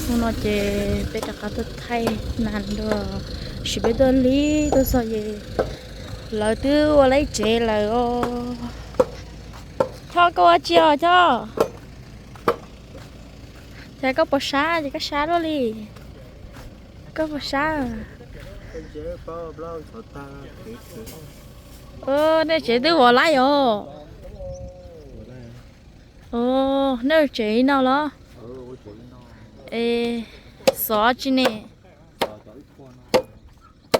Hnub no ces peb rov qab tuaj thaij nas dua, sim peb tuaj lig tuaj txog ces lawv twb ua lawv tsev lawm os. Choj, koj ua tsi os Choj? Ces koj puas sab, ces koj sab luaj li. Koj puas sab? Nej tsev twb vov laib os. Nej tsev li no los? Xov tsi ne?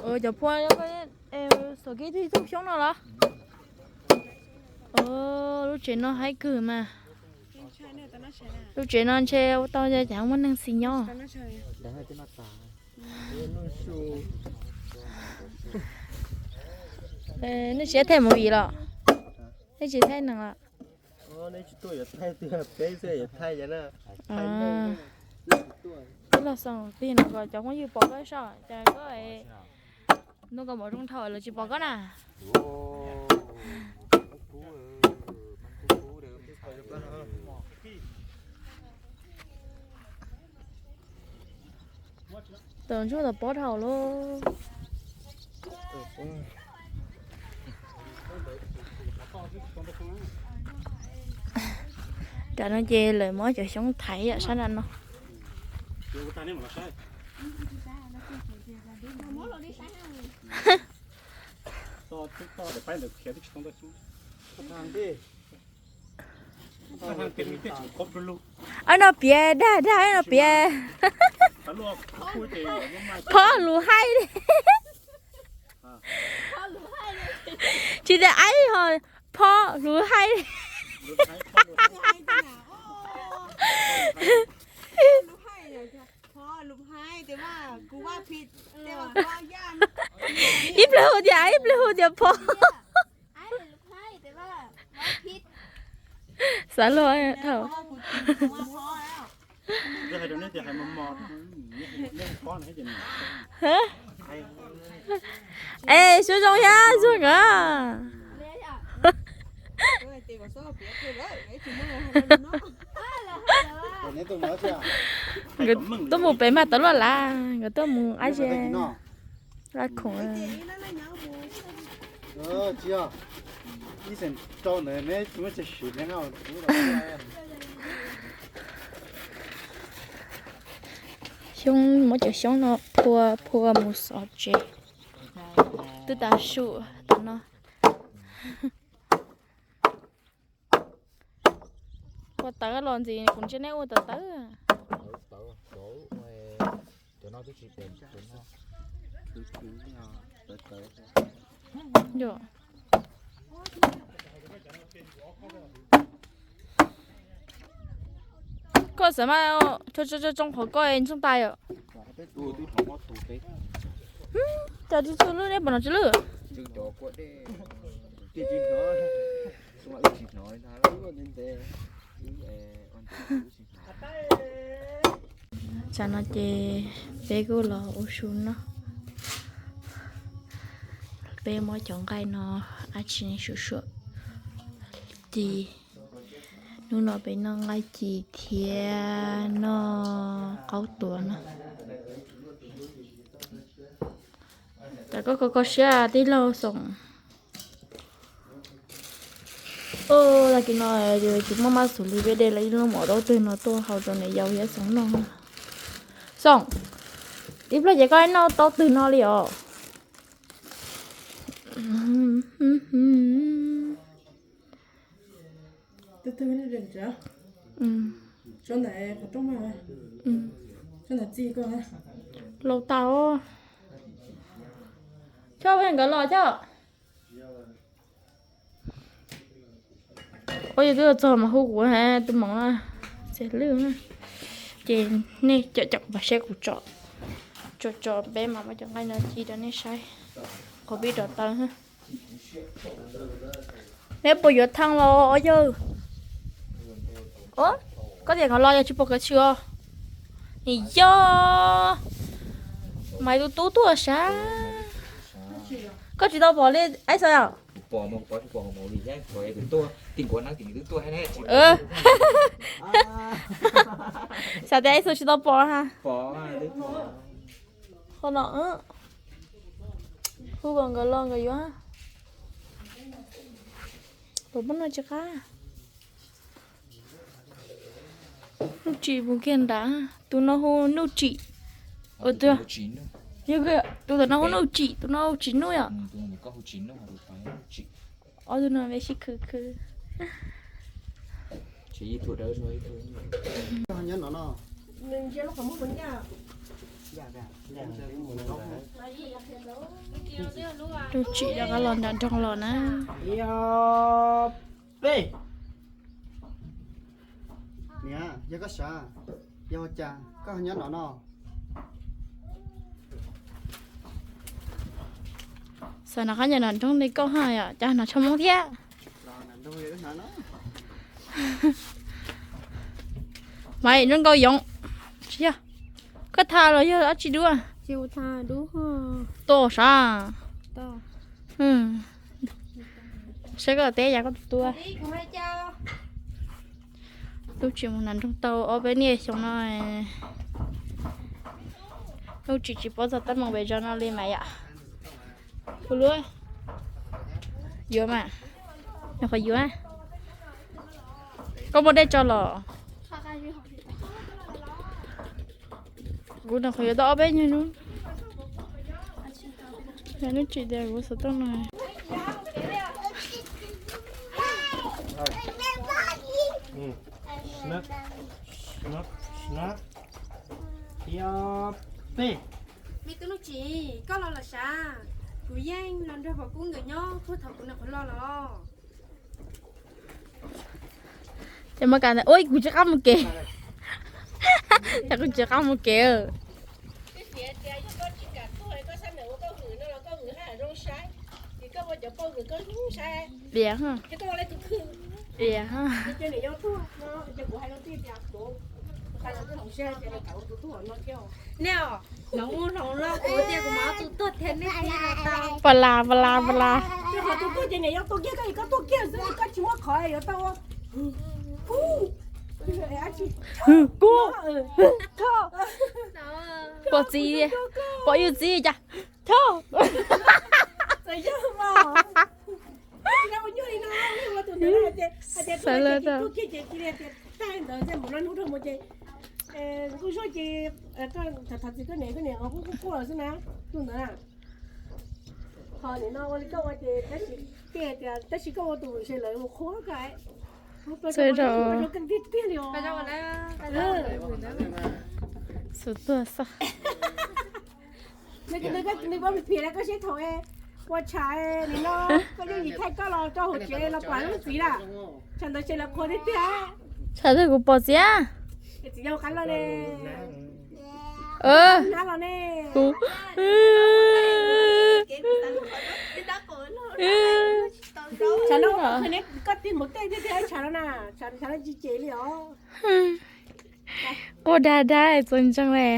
Cov phua, xov kev twb tug xyoob no los? Lub tsev no haib kawg mas. Lub tsev no ntshe ua tau cas muaj neeg xis nyob. Nej tsis thaij movie los? Nej tsis thaij neeg los? Los xoo tig no kom cov phooj ywg pom koj saib, cas koj nub koj mov zoo dhau lawv tsis pom koj na. Tawm ntsuag tawm pob dhau lauj. Tam no ces lawv muab cov xyoob thaiv yam sab nram no. Ab no piav, dag dag no piav. Phob lus haib li. Tsis tias aib ho, phob lus haib. Ib pliag hu tias aib, ib pliag hu tias phob. Xav luag dhau. Es xyov zoo thiab xyov nkawd. Nkawd tuaj mus pem mas tau luaj lav, nkawd tuaj mus ab ze laj khoom. Xyoob, muab cov xyoob no phua phua mus xov tsev. Twb tas su tam no. Ua tawv los ntxiv kuv ntsia nej ua tawv tawv. Koj xav mas tsoo tsoo qhov koj ntsoog tas yom. Cas tsis tsoo lub nej pom no tsis lwj. Tsam no ces peb kuj los ua su noj. Peb muab cov nqaij no ab tsi ne suam suam ci. Hnub no peb noj nqaij ci thiab noj qaub tuav no. Tam koj kho kho siab tij laug Xoom. Tag kis no tsis muaj maj xum li, peb de lawv ib lub mov dawb twg no tuaj hau rau niam yau thiab Xoom noj. Xoom, ib pliag ces koj noj tau twg no li os? Laus tas. Choj, nkawd los Choj. Ua yog twb txog mas hu kuv hais tus moov na, txias lwj na. Ces nej cov cov pas saib kuv tso, tso tso peb mas muab cov nqaij no ci rau nej saib qhov pib rau taw. Neb puas yuav thaj los yawg? Koj tias nkawd los yog tsis pom nkawd tshwm os? Nim yog mas tus tub tuaj sav. Koj tsis tau pom li, aib xav yom? Pom mas pom tsis pom, pom vim yog pom tus tuaj, tim nkuav neeb tim nws twb tuaj hab ne. Xav tias ib txhia tsis tau pom ha. Pom, twb pom. Qhov no, hu nkawd los nkawd yuav. Tus pab no tsis qab. Nuj Tsim mus kiag nrad, tus no hu Nuj Tsim. Ua, tus tom no hu Nuj Tsim, tus no hu Tsim Nuj yom. Ob tug no me sib khwv khwv. Nuj Tsim rov qab los nram nroog los na. Peb. Niam, yog koj sav, yog ua cas koj nyob no no? Xav nov qab nyob nram nroog li koj ha yom, cas nov tshaj Hmoob thiab. Mas nrog nkauj yoov, tsis yog, koj tham los yog dab tsi dua? Tuaj sav. Saib koj teb yam koj tus tua. Nuj Tsim mus nram nroog tau ob peb niaj xyoo no, Nuj Tsim tsis paub txog teeb meem pem zos no li mas yom. Hu luaj, yuav mas, nyuam qhuav yuav. Koj muaj dej tso los? Kuv nyuam qhuav yuav tau ob peb nyuag hnub. Yog Nuj Tsim tias kuv xov tooj no. Me tub Nuj Tsim, koj los los sav. Kuv yeej los nrog Pov Kub nkawd nyob puag thaum kuv nyuam qhuav los los. Ces muab kav ntawd, ua kuv tsis qab mus kev. Ces kuv tsis qab mus kev. Diam, diam. Nej os, hloov ua hloov los kuv tias kuv mam tus tuag thiab nej thiaj los tau. Pas las, pas las, pas las. Tus qhov tus tuag ces niam yau tuag kiag, koj, koj tuag kiag xwb, koj tsis muaj qhov yuav tau. Kub, kub, kub. Pom txiv, pom yus txiv cas. Thov. Xav lawm. Kuj zuaj ces thov txim koj niam, koj niam quaj quaj quaj xwb na, tus ntawd na. Ho nim no ua li koj ua ces tab sis, tias tab sis koj ua tus ntshe lawv mus qhuab koj. Txawj rau. Tiag tiag li os. Xus tuag xwb. Nws, nws, nws ua phiv lawv koj seb thaum ua tshav nim no koj yooj yim thaij koj los rau hauv tsev los pom lub txiv lawm. Tshav ntawd ces lawv qhuas tiag tiag. Tshav twg kuv pom txiv? Txiv yau qab loj ne. Hnab los ne. Tshav no koj tig npaum tej tiag tiag tshav no na, tshav no tsis cem li os. Quaj dag dag txaus ntseeg li.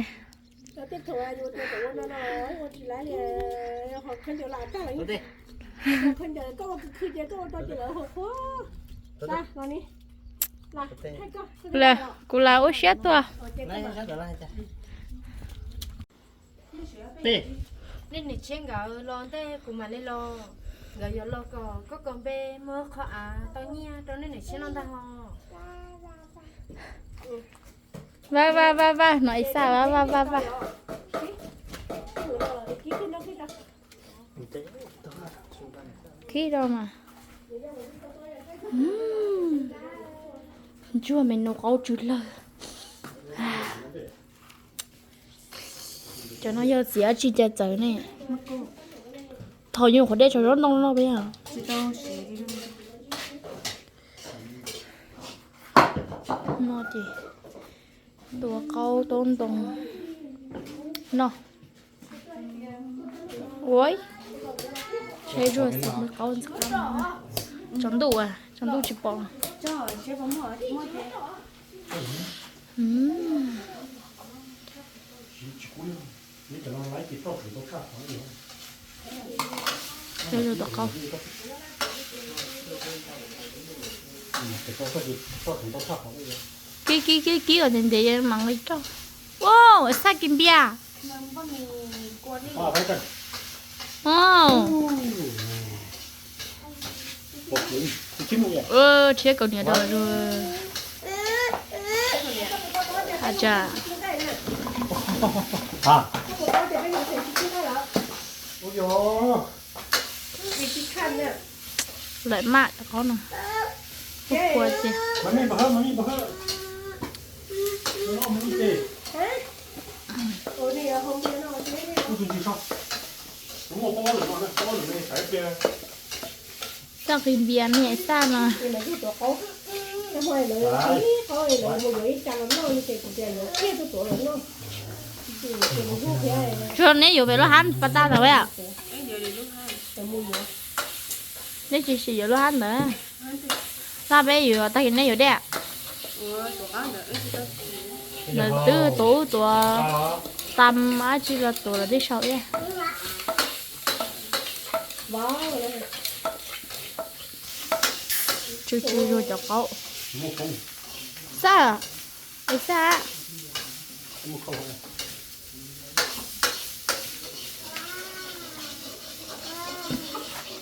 Kuv lam ua siab tuaj. Nej niam tshiab nkawd los ntej kuv mam li los, nkawd yuav los kom koj kaus npe muab qhov av tau nyiaj rau nej niam tshiab noj ntag ho. Vaj vaj vaj vaj, no ib xab vaj vaj vaj vaj. Khib rau mas. Ntsuag me nus qaub tsw lawg. Cov no yog txiv dab tsi cas txawv ne? Thaum yus qhuav dej tsaus zaub ntoo no peb yog. No ces tua qaub taub ntoo no. Ua, tshaib zuag xwb, qaub ntxhab. Tsaus ntuj, tsaus ntuj tsis pom. Tshaib zuag tom qaub. Kib kib kib kib kom ntev ntev mam li roj. Wow, Xaj kis npias. Wow. Rhiab kaus hniav rau. Tsa. Lawm maj qhov no. Ua tiag. Coj qis npias niam Xaj no. Tsuas neb yuav pem lub hab pas tas tau a. Neb tsis sim yuav lub hab ntawd. Laj peb yuav tag kis neb yuav dej. Lawv twb tuav ub tuav tam ab tsi los tuav lawv twb sau ib. Tsw tsw zuag cov qaub. Xaj, es Xaj.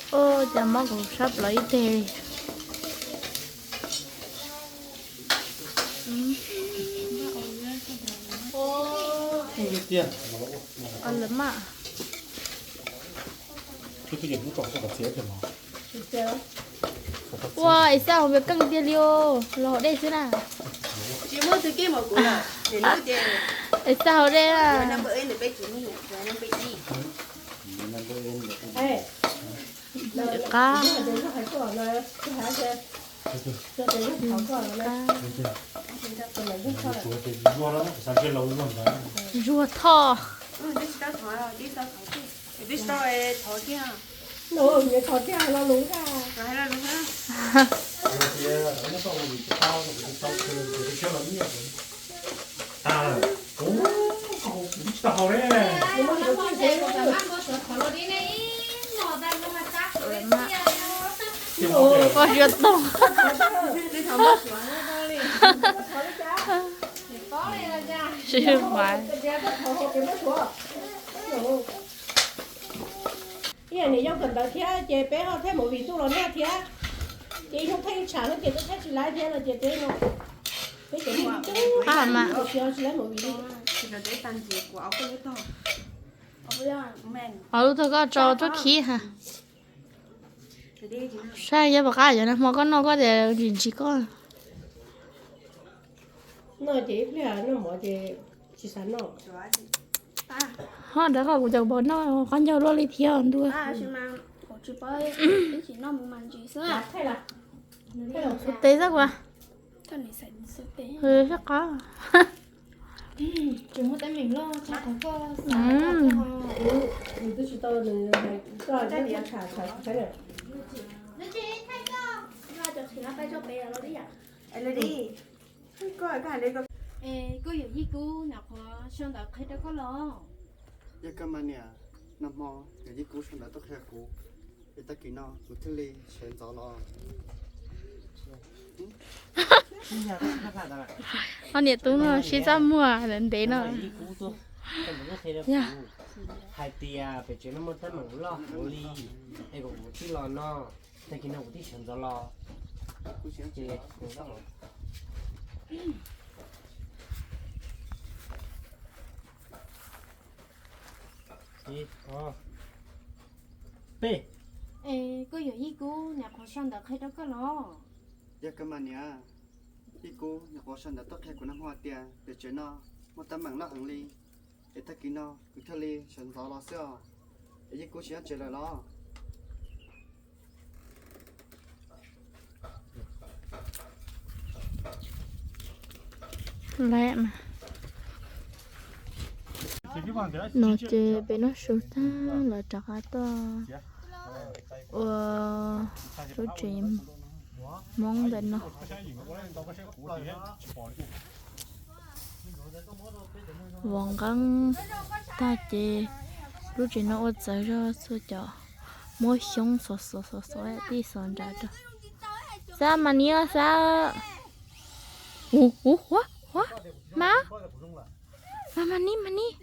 Ua cas mob kuv sab plaws ib teg li. Lawm maj. Ua es Xaj hauv pes keej tiag li os, los haus dej xwb na. Es Xaj haus dej na. Qab. Zuag thoj. Ua siab toog. Sib faiv. Ib yam niam yau kawm ntawv thiab ces peb ho thaij movie ntuj los noj thiab. Ces ib hnub thaij ib tsam xwb ces twb thaij tsis laib thiab no ces peb no, peb cov mus tub tsis laib movie li. Ob lub tog koj tso tuaj khib ha. Saib yog puas qab, yog nag hmo koj noj koj tias ntsis ntsis koj. Noj ces ib pliag noj mov ces tsis xav noj. Ho rov qab kuv cov pov noj qab ncaug luaj li thiab ntua. Xub teb xwb kuv. Sab qab. Kuv yawm yij Kub nyuam qhuav sau ntawv qhia rau koj los? Yog koj mas niam, nag hmo yawm yij Kub sau ntawv tuaj qhia kuv, es tag kis no kuv thiaj li sawv ntxov los. Ob niam tub no sib txaj muag ntev no. Yog hais tias pem tsev no muaj teeb meem loj heev li, es kom kuv tij los no, tag kis no kuv thiaj sawv ntxov los. Ces peb. Es koj yawm yij Kub nyuam qhuav sau ntawv qhia rau koj los? Yog koj mas niam, yij Kub nyuam qhuav sau ntawv tuaj qhia kuv nag hmo tias pem tsev no muaj teeb meem loj heev li, es tag kis no kuv thiaj li sawv ntxov los xwb os. Es yij Kub tsis nyob tsev lawm los? Lawm mas. No ces peb noj su tag lawv rov qab tuaj ua lub tsev Hmoob ntawm no. Vov nqeeb tag ces lub tsev no ua txawv zog, txhua cov Muab xyoob xov xov xov xov tij xov nrad rau. Xab mas niv xab. Hu hu huab huab. Mas mas mas niv mas niv.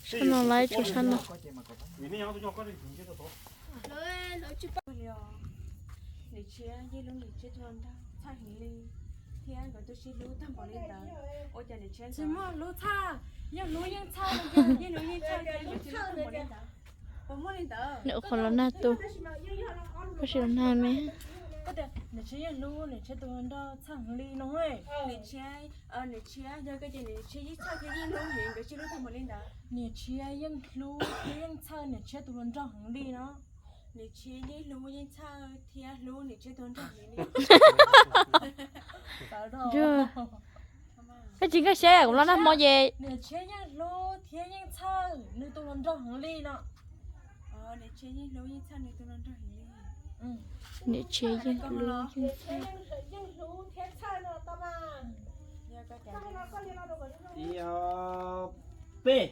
Sab no lawv tsuas sab no. Niam tshiab yeej hlub niam tshiab tus hluas nraug txhawj heev li, thiab nkawd twb sib hlub tag npaum li ntawd. Ua cas niam tshiab tsis muaj hlub txhawj, yeej hlub yeej txhawj, yeej hlub yeej txhawj, yeej hlub tag npaum li ntawd. Puas muaj li ntawd? Nws ua qhov los nag tu, koj sis los nag me. Koj tias niam tshiab yeej hlub niam tshiab tus hluas nraug txhawj heev li no. Niam tshiab, niam tshiab yog koj ces niam tshiab yeej txhawj thiab yeej hlub heev, nkawd sib hlub tag npaum li ntawd. Niam tshiab yeej hlub thiab yeej txhawj niam tshiab tus hluas nraug heev li no. Niam tshiab yeej hlub yeej txhawj thiab hlub niam tshiab tus hluas nraug heev li. Koj tsis nkag siab kuv los nag hmo ces. Niam tshiab yeej hlub thiab yeej txhawj nws tus hluas nraug heev li no. Niam tshiab yeej hlub yeej txhawj nws tus hluas nraug heev li. Niam tshiab yeej hlub yeej txhawj. Ib, ob, peb.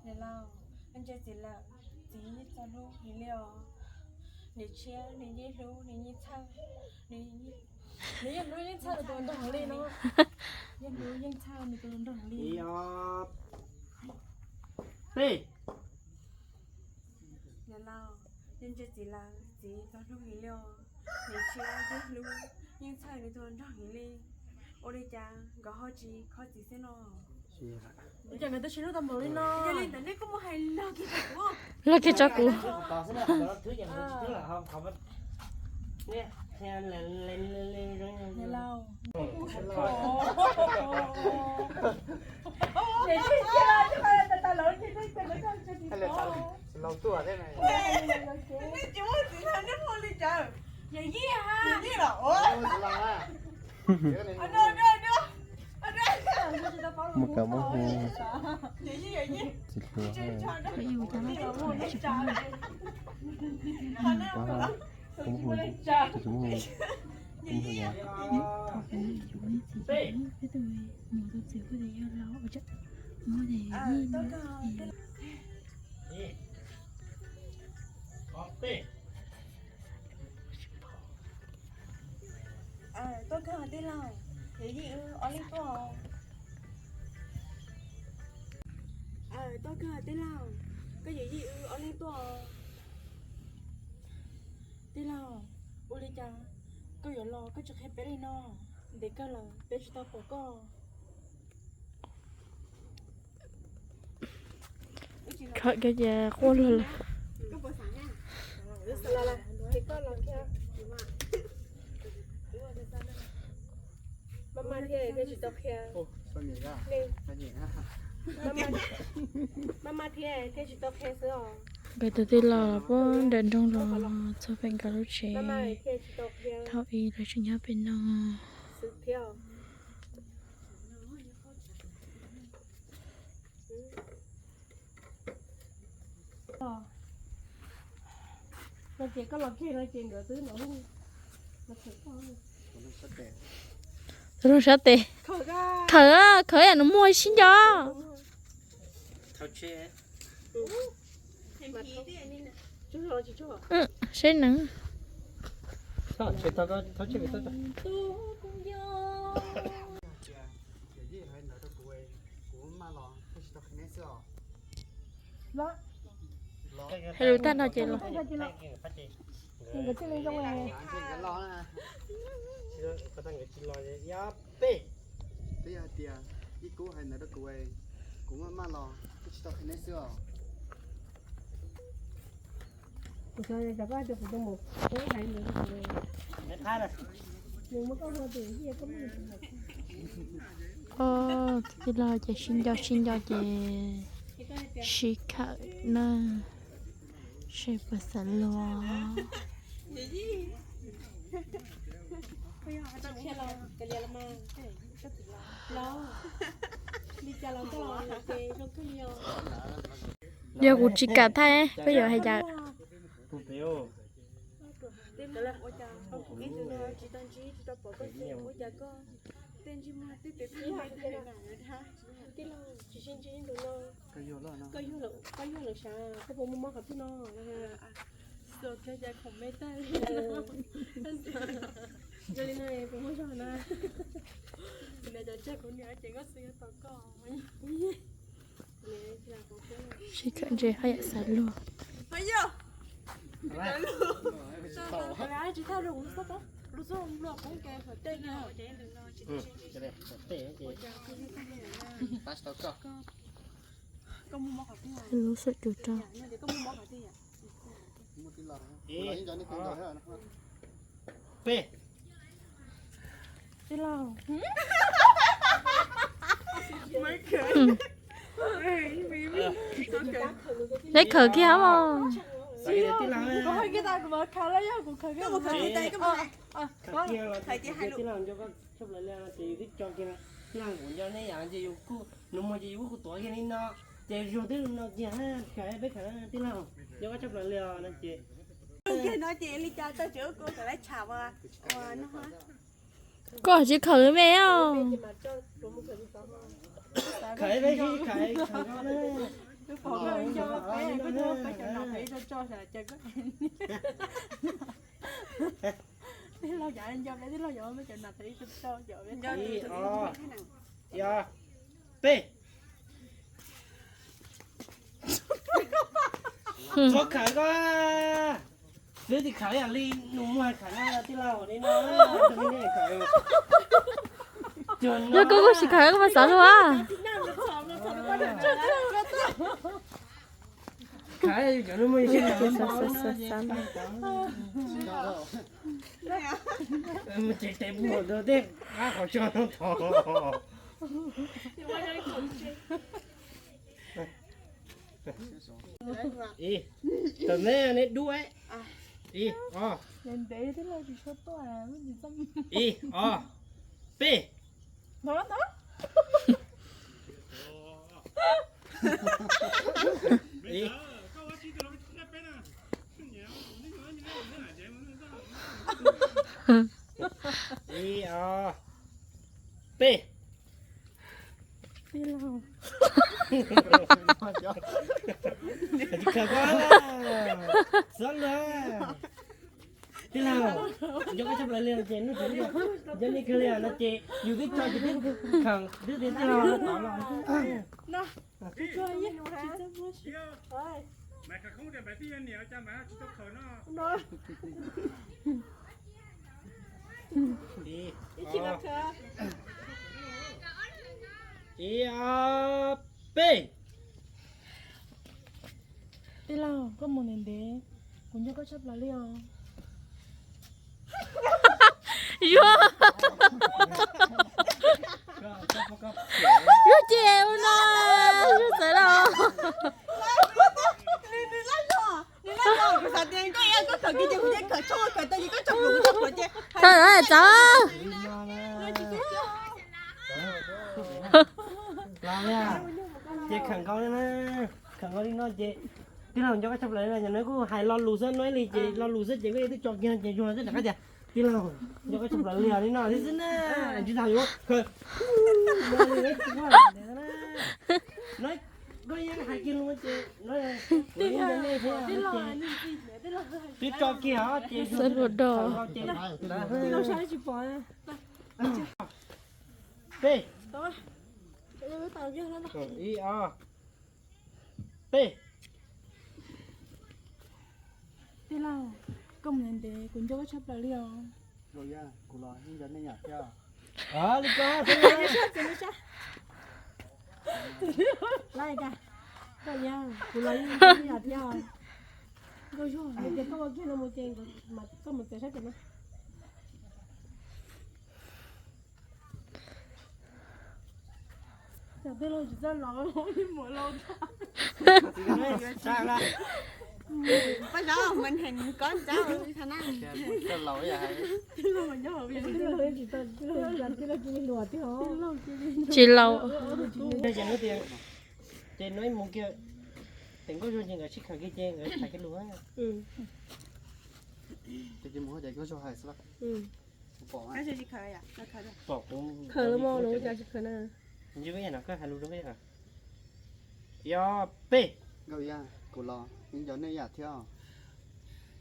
Niam laus, ntsia txiv lawm, txiv yeej txo hlub heev li os. Niam tshiab nws yeej hlub nws yeej txhawj, nws yeej hlub yeej txhawj nws tus hluas nraug heev li no. Yeej hlub yeej txhawj nws tus hluas nraug heev li. Ib, ob, peb. Niam laus, yeej ntsia txiv lawm, txiv txo hlub heev li os. Niam tshiab yeej hlub yeej txhawj nws tus hluas nraug heev li. Ua li cas nkawd ho tsis kho txiv xwb no? Ua cas nkawd twb sib hlub tau npaum li no? Yog li ntawd nej kuj mus hais log kiag rau kuv. Log kiag rau kuv. Niam laus. Mus kawm muab hu tsis hlua. Mus kawm muab hu tsis hlua. Mus hu yog. Tuaj kawg tij laug, yawm yij wb ob leeg tuaj. Tuaj kawg tij laug, koj yawm yij wb ob leeg tuaj. Tij laug, ua li cas koj yuav los koj tsis qhia peb li no? Ntev kawg lawm peb tsis tau pom koj. Khawm kiag ces quaj luag lawm. Maj maj thiab thiaj tsis tau qhia. Maj maj thiab thiaj tsis tau qhia xwb os. Nkawd tus tij laug puag nram nroog los txog pem nkawd lub tsev. Thaum ub lawv tseem nyob pem no. Tus hluas sab tes. Khawm, khawm nws muaj sib nco. Saib neeg. Hais lus tag no ces los. Twb yog hais tias ib kub hais ntawd rau kuv, kuv maj maj los twb tsis tau qhia neb xwb os. Tus tij laug ces sib nco sib nco ces sib khawm na, seb puas xav luag. Yog kuv tsis kam thaij peb yuav hais cas. Ua cas ib ntus no tsis tau ntsib tsis tau pom koj xwb, ua cas koj tej ntsej muag tej tes tib yam li na? Tij laug, tsis sib ntsib ntu no. Koj yuag lawm sav, koj puas muaj mob qhov twg no? Xus kiag cas khoom me tag li no. Yog li no puas muaj zog na? Kuv niam cov tseg kuv niam ces nkauj xwb yuav tau koj. Sib khawm ntses haj yam xav luag. Lub suab cus rau. Peb. Tij laug. Neb khawm kiag mos. Tij laug, kuv nco nej yam ces yus kuj, nus muag ces yus kuj tuav kiag li no, ces zuag twb no kiag, khawm peb khawm tij laug, nco koj tshaj plaws li os no ces. Kiag no ces li cas tau tseem ua kuv kom lawv tsham ua no. Koj tsis khawm me os. Khawm peb, khawm, khawm no na. Ib, ob, peb. Txhob khawm koj. Twb tsis khawm ib yam li nus muag khawm na tij laug li no. Yog koj kuj tsis khawm koj mas xav luag. Khawm yus cov nus muag. Mus tsev tes muag rau tej qab qhov tso no tod. Ib, tawm neb neb dub. Ib, ob. Ib, ob, peb. Ib, ib, ob, peb. Tij laug. Tsis khawm koj, txhob luag. Tij laug, nco koj tshaj plaws li no ces hnub no yog nej kawg li no ces yus twb tso ces twb khawm twb tias tij laug tod los. Ib, ob, peb. Tij laug, koj mus ntev ntev, kuv nco koj tshaj plaws li os. Yuav, yuav ces ua no, yuav txawv los. Txawv, txawv. Ces khawm nkaus li na, khawm nkaus li no ces tij laug nco koj tshaj plaws li no, nws kuj hais lo lus xwb no li ces lo lus xwb ces koj twb tso kiag ces zuag xwb rov qab tias tij laug nco koj tshaj plaws li os li no xwb na. Tsis tau yuav khawm no, koj yeej hais kiag lus ces no, twb tso kiag ces sab luag do. Peb. Ib, ob, peb. Tij laug, koj mus ntev ntev, kuv nco koj tshaj plaws li os. Li ko, koj yog, kuv los yeej nco nej yam thiab. Nkauj Zuag, nws tias koj ua kiag no mus ces koj mus txawm sab pem no. Cov tij laug tsis txawj laus, muam laus. Pab zov mas heem koj ntxauj li thaum na. Tij laug mas nyob hauv tij laug, tij laug cia li hluas thiab os. Tsis laus. Ces no mus kiag, ces no mus kiag, ces Nkauj Zuag ces nkawd sib khawm kiag ces nkawd tham kiag lus. Ces mus ces koj tsuas hais xwb. Pom, khaws los mas nws cas tsis khaws na. Yog, yog peb. Nkauj Yaj, kuv los yeej nco nej yam thiab.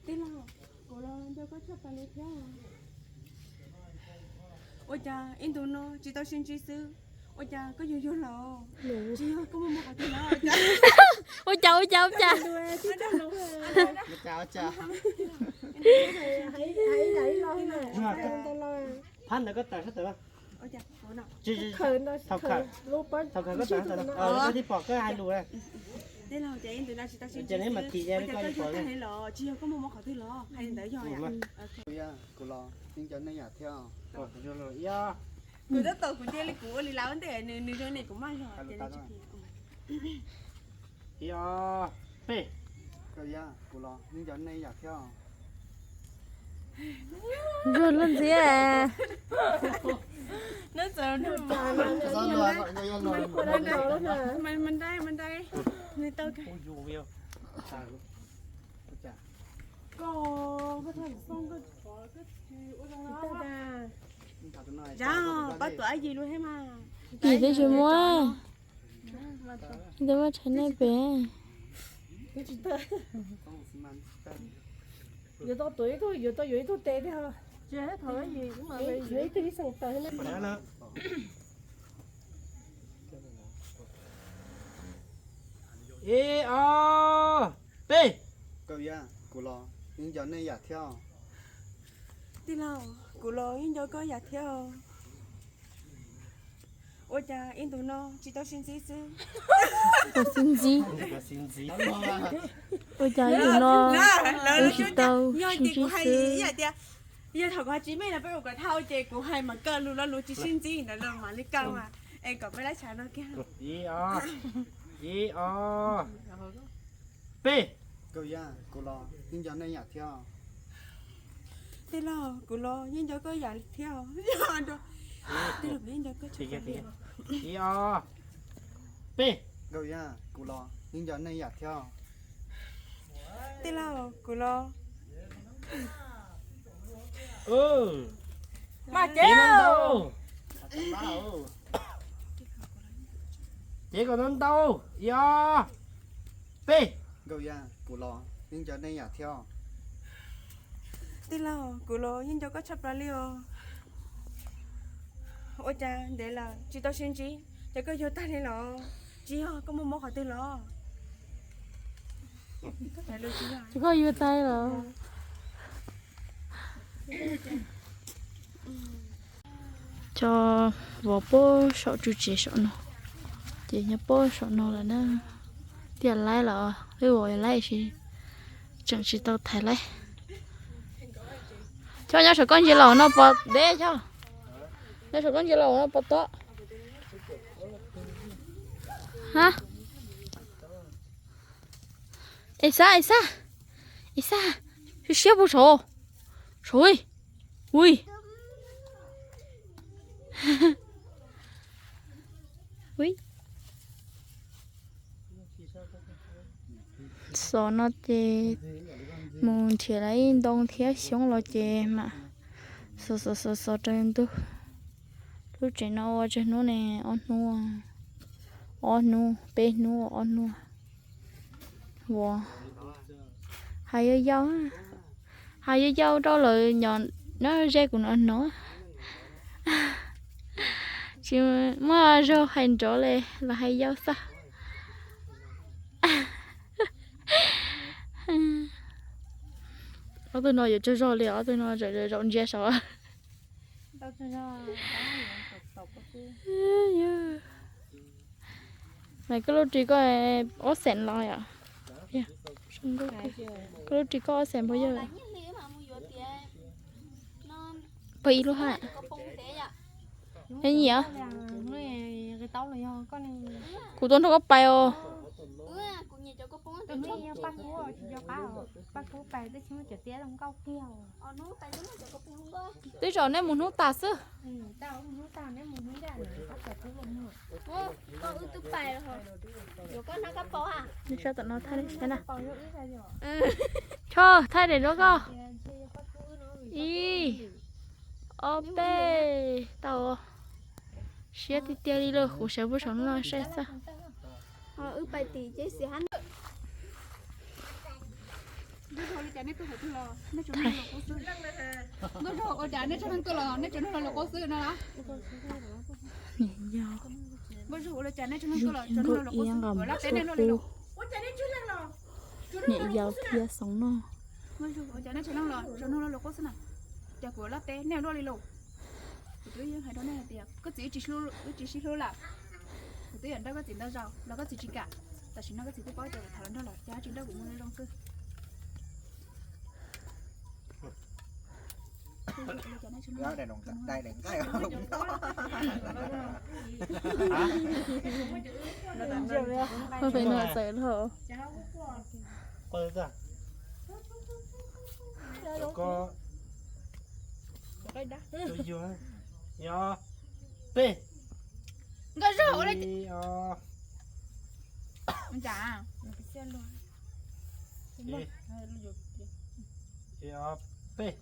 Tij laug, kuv los nco koj tshaj plaws li thiab. Ua cas ib ntus no tsis tau sib ntsib xwb, ua cas koj yuag yuag los? Tsis yog koj muaj muaj qhov twg los? Ua cas, ua cas, ua cas? Phab ntawd koj tawm sab tawm. Thaum khaws koj tawm, koj thiaj pom koj hais lus. Ces neb mas thim, koj yuag pom los? Tsis yog koj muaj muaj qhov twg los, hais li ntawd yog. Kuv los yeej nco nej yam thiab. Kuv tab tom, kuv cia li kuv ua li lawv ntej, nws zoo ne kuv maj zog. Ib, ob, peb. Kuv los yeej nco nej yam thiab. Nkauj lub ntxiab. Zab, pab tuam ab yis lub thiab mas. Yim twb tsis muab, twb muab tshav nej pem. Yuav tau tuav ib tug, yuav tau yuav ib tug tes thiab. Yuav ib tug ib xeem tawv thiab. Ib, ob, peb. Nkauj Yaj, kuv los yeej nco nej yam thiab. Tij laug, kuv los yeej nco koj yam thiab. Ua cas ib ntus no tsis tau sib ntsib xwb? Tsis tau sib ntsib. Ua cas ib ntus no wb tsis tau sib ntsib xwb? Yog thaum kuv hais tsis meej no peb ua kom thauj ces kuv hais mas kawg lus lo lus tsis sib ntsib ntawd los mam li kaw mas es kom peb laib tshav no kiag. Ib, ob, ib, ob, peb. Nkauj Yaj, kuv los yeej nco nej yam thiab. Tij laug, kuv los yeej nco koj yam thiab. Tij laug, kuv yeej nco koj tshaj plaws li. Ib, ob, peb. Nkauj Yaj, kuv los yeej nco nej yam thiab. Tij laug, kuv los. Mas cev ntau, cev kom ntau ntau. Ib, ob, peb. Nkauj Yaj, kuv los yeej nco nej yam thiab. Tij laug, kuv los yeej nco koj tshaj plaws li os. Ua cas ntev lawm tsis tau sib ntsib, ces koj yuag tag li los? Tsis yog koj muaj mob qhov twg los? Ces koj yuag tag li los? Cov vov puag saum tsuj tsev saum no, ces nyob puag saum no lawm na. Tiam laib los wb vov laib sis tseem tsis tau thaiv laib. Choj, nyob saum koj ntsia los no pom deb, Choj. Nyob saum koj ntsia los no pom tob. Ha. Es xab, es xab, es xab, siab siab puag saud, saud, ui, ui. Xov no ces mus nrhiav lawv ib ntoo thiab xyoob los ces mam xov xov xov xov rau ntug. Lub tsev no ua tsawg hnub ne? Ob hnub, ob hnub, peb hnub, ob hnub. Ua, hais yau yau, hais yau yau rau lawv nyob ze kuv no no. Tsis muaj zog hais nrov li, los hais yau xwb. Ob tug no yuav tsaug zog li, ob tug no zaum zaum ntsia saud. Mas koj lub ris koj ob xees los yom? Koj lub ris koj ob xees puas yog? Puas ib lub ha? Nyiam. Kuv tuaj nrog koj pais os. Twb zaum nej mus hnub tas xwb. Sab tom no thaij na. Choj, thaij daim duab koj. Ib, ob peb, tau. Siab tiag tiag li lauj, kuv sawv puag saum no saib xwb. Nkauj Zog, ua cas nej tsawg leej tuaj los nej tsev neeg los lus qub xwb no los? Nkauj Zog, ua li cas nej tsawg leej tuaj los tsev neeg los lus qub xwb, kuv lab teb nej luaj li los? Niam yau thiab Xeev Noj. Nkauj Zog, ua cas nej tsawg leej los tsev neeg los lus qub xwb na? Cas kuv lab teb nej luaj li los? Kuv twb yeej hais rau nej hais tias koj txiv wb tsis hlub, wb tsis sib hlub lawm. Kuv twb yuav nrog koj txiv ntau zaus los koj txiv tsis kam. Tam sim no koj txiv twb paub tias kuv tham hluas nraug lawm, cas tsis nrog kuv mus zoo xwb. Peb no txawm dhau. Ib, ob, peb. Nkauj Zog, ua li cas? Ib, ob, peb.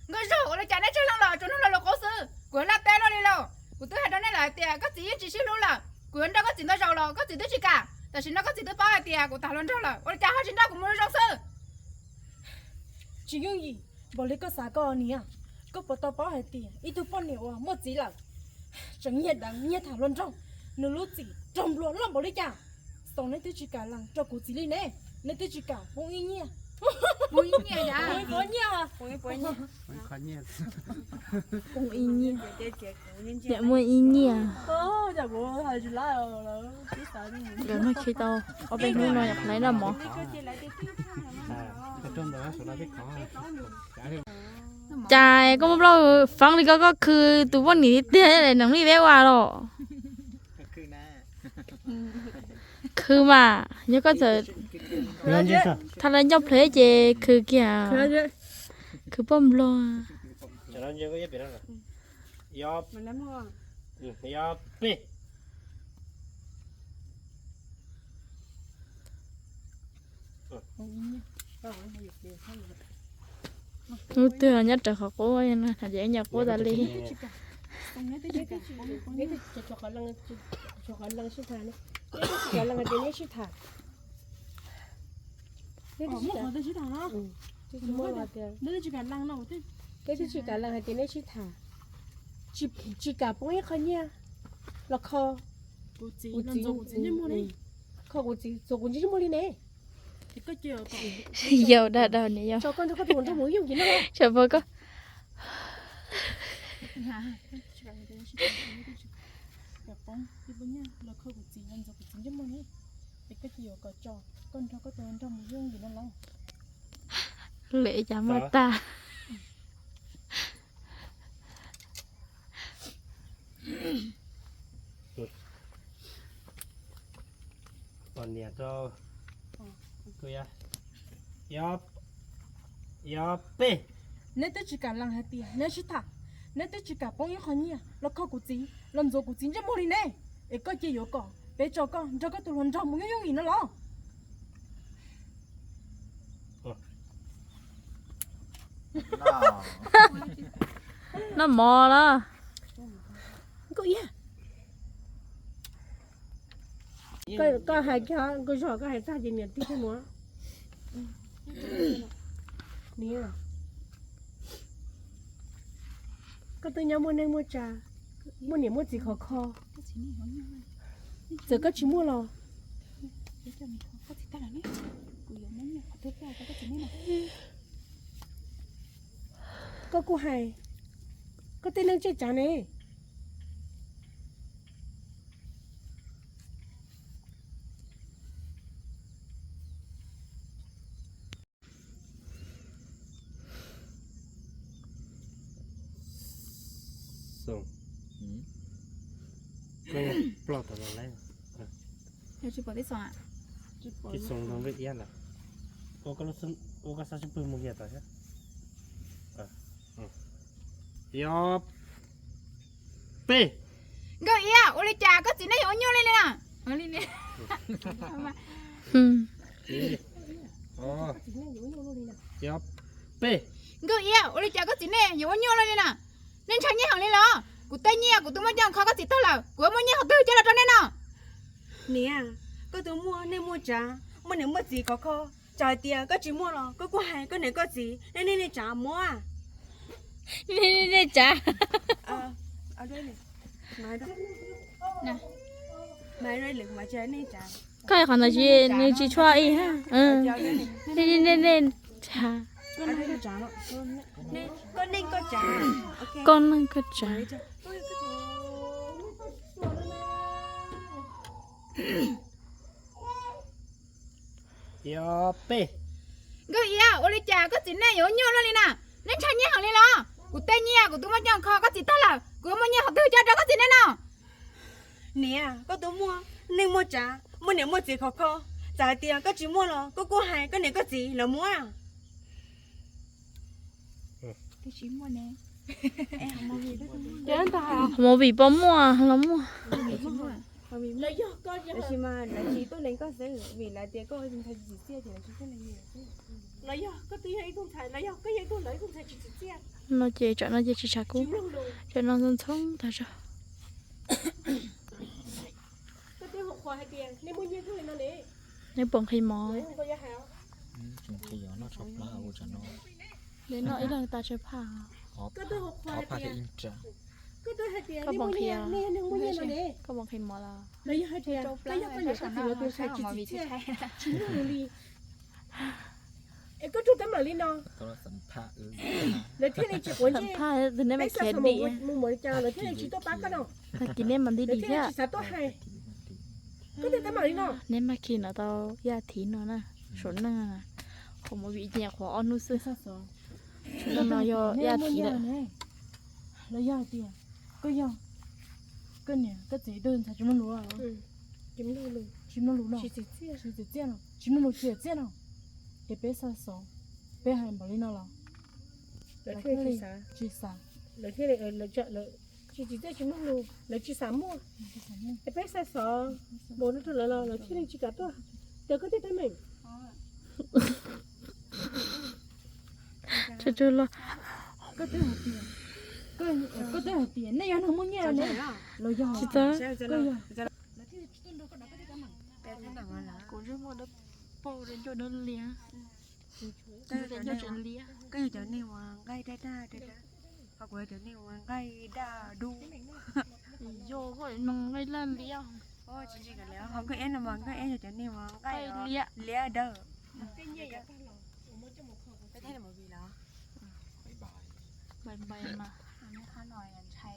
Nkauj Zog, ua li cas nej tsawg leej los tsev neeg los lus qub xwb, kuv lab teb luaj li los? Kuv twb hais rau nej lawm hais tias koj txiv yeej tsis sib hlub lawm, kuv yuav nrog koj txiv ntau zaus los koj txiv twb tsis kam. Tam sim no koj txiv twb paub hais tias kuv tham hluas nraug lawm, ua li cas ho tsis nrog kuv mus zoo xwb? Tsis yooj yim npaum li koj xav koj niam. Koj puas tau paub hais tias ib tug poj niam uas muaj txiv lawm, tseem nyiag deev nyiag tham hluas nraug, nws lub txim raug nplua loj npaum li cas? Xyov neb twb tsis kam lees rau kuv txiv li ne, neb twb tsis kam poob ib nyiaj. Poob ib nyiaj, poob ib nyiaj. Niam muaj ib nyiaj. Nkawd no khi tau ob peb hnub no nyuam qhuav noj mov. Cas koj muaj plaub feeb li koj, koj khw tus poj niam tiag tiag nees li peb ua los? Khw mas yog koj txawm thaj lawv ncauj plhws ces khw kiag, khw poj nplog. Hnub twg nyob rawv qhov qub no ces nyuam qhuav tas li. Neb twb tsis kam lees hais tias neb sib tham, tsis kam poob ib qho nyiaj los kho kuv txiv, kho kuv txiv txuas kuv ntsej muag li ne. Yau dag dag niam yau. Tso koj nrog koj tus hluas nraug mus yooj yim no. Tso pov koj. Lwm cas muaj tag. Poj niam rau, ib, ob, peb. Neb twb tsis kam lees hais tias neb sib tham, neb twb tsis kam poob ib qho nyiaj los kho kuv txiv los ntxuav kuv txiv ntsej muag li ne, es koj cia yuav kom peb tso koj nrog koj tus hluas nraug mus yooj yooj yim no los? Noj mov los? Nkauj Iab, koj hais kiag, Nkauj Zog, koj hais tag ces niam tij thiaj mus. Niam, koj twb nyob muaj neej muaj tsa, muaj niam muaj txiv khov kho, txawm koj tsis muaj los koj kuj hais, koj tej neej tseem tsaav ne. Xoo, koj ploj tom no lawm. Tsis xoo no Nkauj Iab lawm. Ua koj xab sib pwg mus hiam tom thiab. Ib, ob, peb. Nkauj Iab, ua li cas koj txiv neej yuav ua nyuaj li na? Ib, ob, peb. Nkauj Iab, ua li cas koj txiv nej yuav ua nyuaj luaj li na? Nej ntshaw nyiaj heev li los? Kuv tej nyiaj kuv twb muab coj kho koj txiv tag lawm, kuv yuav muaj nyiaj qhov twg coj los rau nej no? Niam, koj twb muaj neej muaj tsav, muaj niam muaj txiv khov kho, txawm hais tias koj tsis muaj los koj kuj hais koj niam koj txiv, nej niaj tsav muab. Nej tsav. Koj qhov ntawd nws tsis tshua ib ha. Nej tsav. Koj neej koj tsav. Nkauj Iab, ua li cas koj txiv nej yuav nyuaj luaj li na? Nej ntshaw nyiaj heev li los? Kuv tej nyiaj kuv twb muab coj kho koj txiv tag lawm, kuv yuav muaj nyiaj qhov twg coj rau koj txiv nej no? Niam, koj twb muaj neej muaj tsav, muaj niam muaj txiv khov kho, txawm hais tias koj tsis muaj los koj kuj hais koj niam koj txiv lawv muab. Movie puas muaj los muaj? No ces tsam no ces tsis tshav kub, tsam no ntxhoo ntxhoo tag zog. Neb puas nqhis mov? Neb noj ib leeg tas tsawg phaj? Koj puas nqhis, koj puas nqhis mov los? Es koj rub teeb meem li no, lawv thiaj li tsis quav ntsej. Peb xav xav mus ua li cas lawv thiaj li tsis tuaj pab koj no. Lawv thiaj li tsis xav tuaj hais. Koj rub teeb meem li no. Neb maj khi no tau ib as thiv no na, saum neej qhuav mus vim nyiam qhuav ob hnub xwb. Saum neej no yog ib as thiv lawm. Los yog hais tias koj yog, koj niam koj txiv tus ntxhais tsis mloog lus, tsis mloog lus no, tsis txiaj no, tsis mloog lus tsis txiaj no, es peb xa xov, peb hais npaum li no los lawv thiaj li tsis xav, tsis txiaj tsis mloog lus, lawv tsis xav muaj. Es peb xa xov npaum no rau lawv los lawv thiaj li tsis kam tuaj. Ces koj tej teeb meem. Koj twb hais tias, koj twb hais tias nej yog neeg muaj nyiaj ne, los yog tsis txawj. Kuv ntsej muag dawb paug, ncauj dawb lias, ncauj tseem liab. Koj yog cov neeg uas nqaij daj daj, ho kuv yog cov neeg uas nqaij daj dub. Yog koj no nqaij laj liab. Ho koj eb no mas koj eb yog cov neeg uas nqaij liab dawb. Npais npais mas, ntshai,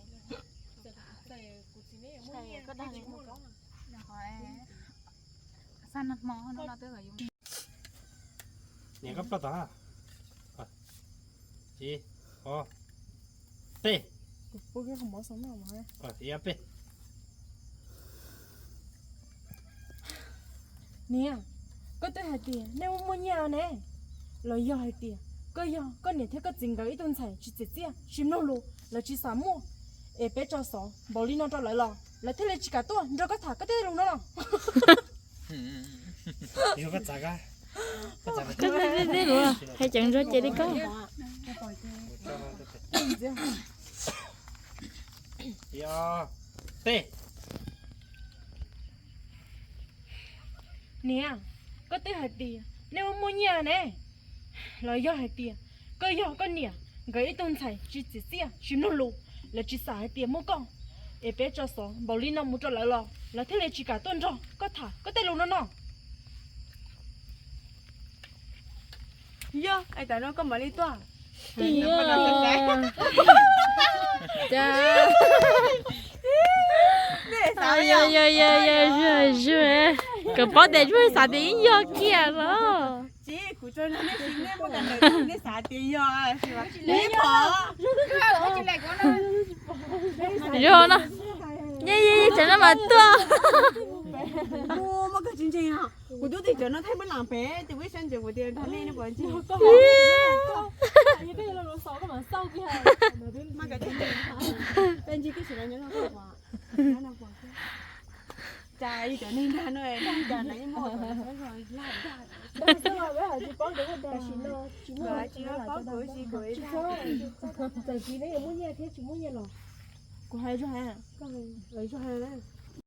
koj dag li, xaj nag hmo no twb yuav. Niam koj ploj tod. Ib, ob, peb. Ib, ob, peb. Niam, koj twb hais tias nej muaj muaj nyiaj ne, los yog hais tias koj yog koj niam thiab koj txiv nkawd ib tug ntxhais tsis txiaj txiaj, tsis mloog lus, lawv tsis xav muaj, es peb tso xov npaum li no rau lawv los lawv thiaj li tsis kam tuaj nrog koj tham koj tej lus no los? Koj tej lus hais ceev zog ces li koj. Niam, koj twb hais tias nej muaj muaj nyiaj ne, los yog hais tias koj yog koj niam nkawd ib tug ntxhais tsis txiaj txiaj tsis mloog lus, lawv tsis xav hais tias muaj koj, es peb tso xov npaum li no mus rau lawv los lawv thiaj li tsis kam tuaj nrog koj tham koj tej lus no no? Yog, es tam no koj mam li tuaj. Yog, yog, yog, yog, koj paub tias yus xav tias yeej yog kiag los. Tsis, kuv tso nej sim nej muab kam ntawm nej xav tias yog, nej pom. Yog no. Yeej, yeej, yeej, tam no mas tuaj. Muaj kawg tsis ntseeg. Kuv twb tias cov no thaij muab lam pem ces kuv ib sab ntsees kuv tias nrog nej no pom ntsis. cas cov neeg dag no dag cas lawv yeej muaj kom lawv xav dag. Dag xwb los lawv hais tsis paub cov neeg dag. Tam sim no tsis muaj, tsis paub kuv tsis kuv tsis txhob. Txawm txiv neb yuav muab nyiaj thiab tsis muab nyiaj los kuv hais zoo heev, zoo heev.